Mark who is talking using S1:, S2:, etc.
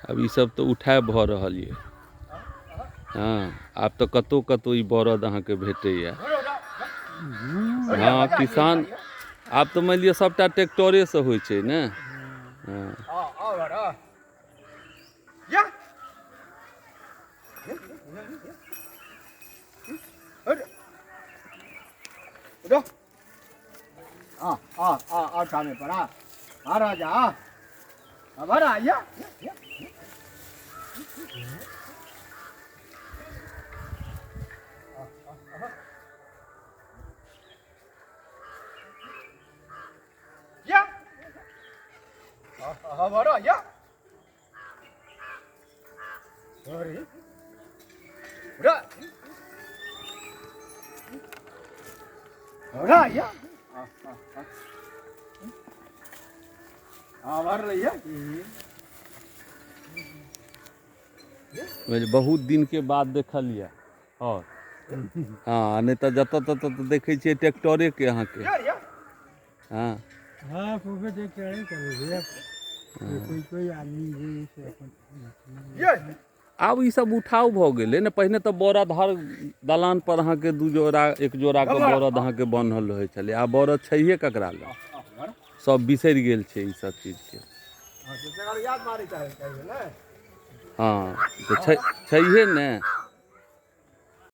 S1: आब ईसभ तऽ उठाए भऽ रहल यऽ। हँ, आब तऽ कतहु कतहु ई बरद अहाँके भेटैए। हँ, किसान आब तऽ मानि लिअ सभटा ट्रैक्टरेसँ होइ छै ने। हँ,
S2: आ आ आ आ ठामे पर आ आ राजा आ आ या या या आ आ या अरे
S1: बहुत दिनके बाद देखल यऽ। आओर हँ, नहि तऽ जतऽ ततऽ तऽ देखै छियै ट्रैक्टरेके अहाँके। हँ
S2: हँ, खूबे ट्रैक्टरे चलै छै। कोइ कोइ आदमी जे से अपन
S1: आब ई सब उठाव भऽ गेलै ने। पहिने तऽ बरद हर दलान पर अहाँके दू जोड़ा एक जोड़ाके बरद अहाँके बान्हल रहै छलै। आब बरद छैहे ककरा लग? सब बिसरि गेल छै ई सब चीजके। हँ, तऽ छै छैहे ने।